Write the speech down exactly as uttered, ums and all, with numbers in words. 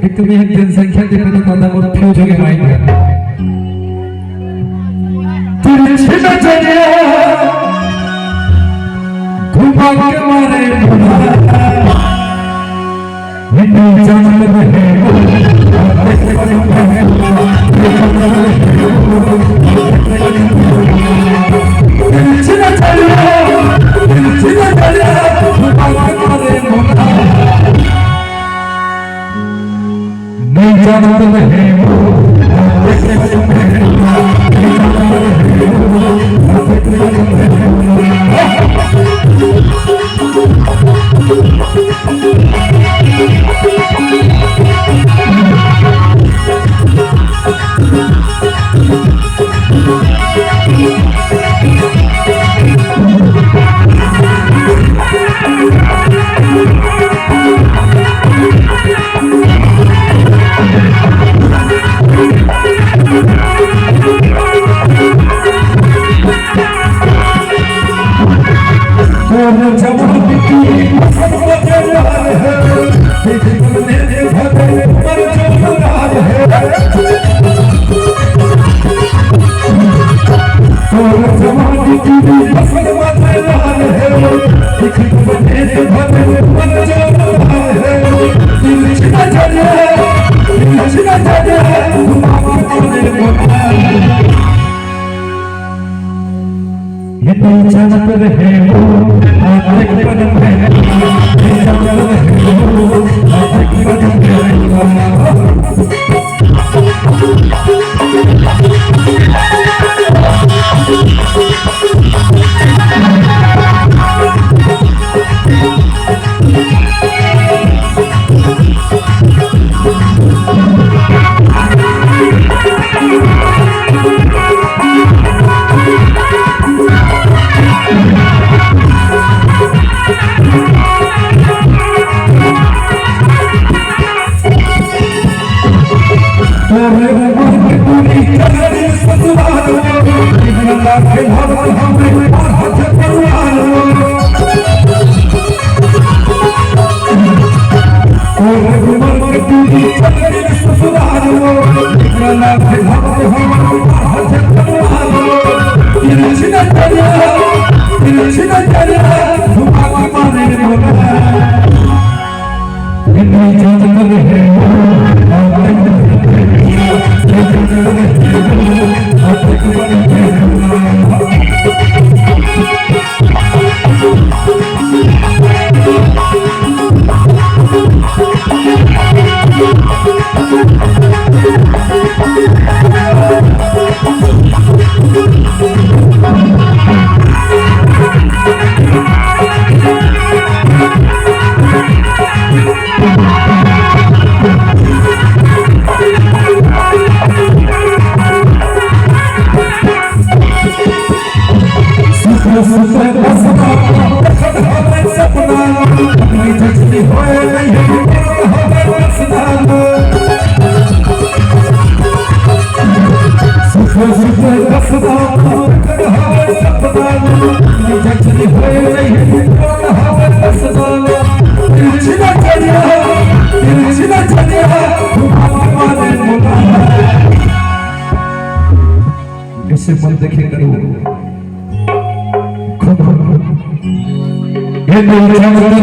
एक तो मैं जनसंख्या देखे तो पता वो फ्यूज हो गया माइक। तिरछी नजरिया घुमा के मारे मुला। ये नहीं जानत रहे। तिरछी नजरिया, तिरछी नजरिया घुमा के मारे मुला। नहीं जानत रहे वो। ये तो जानत रहे हो, आशिक बन गए। ये जानत रहे हो, आशिक बन गए। ऐसे मत देखे करो। खुद ये नहीं जानते रहे।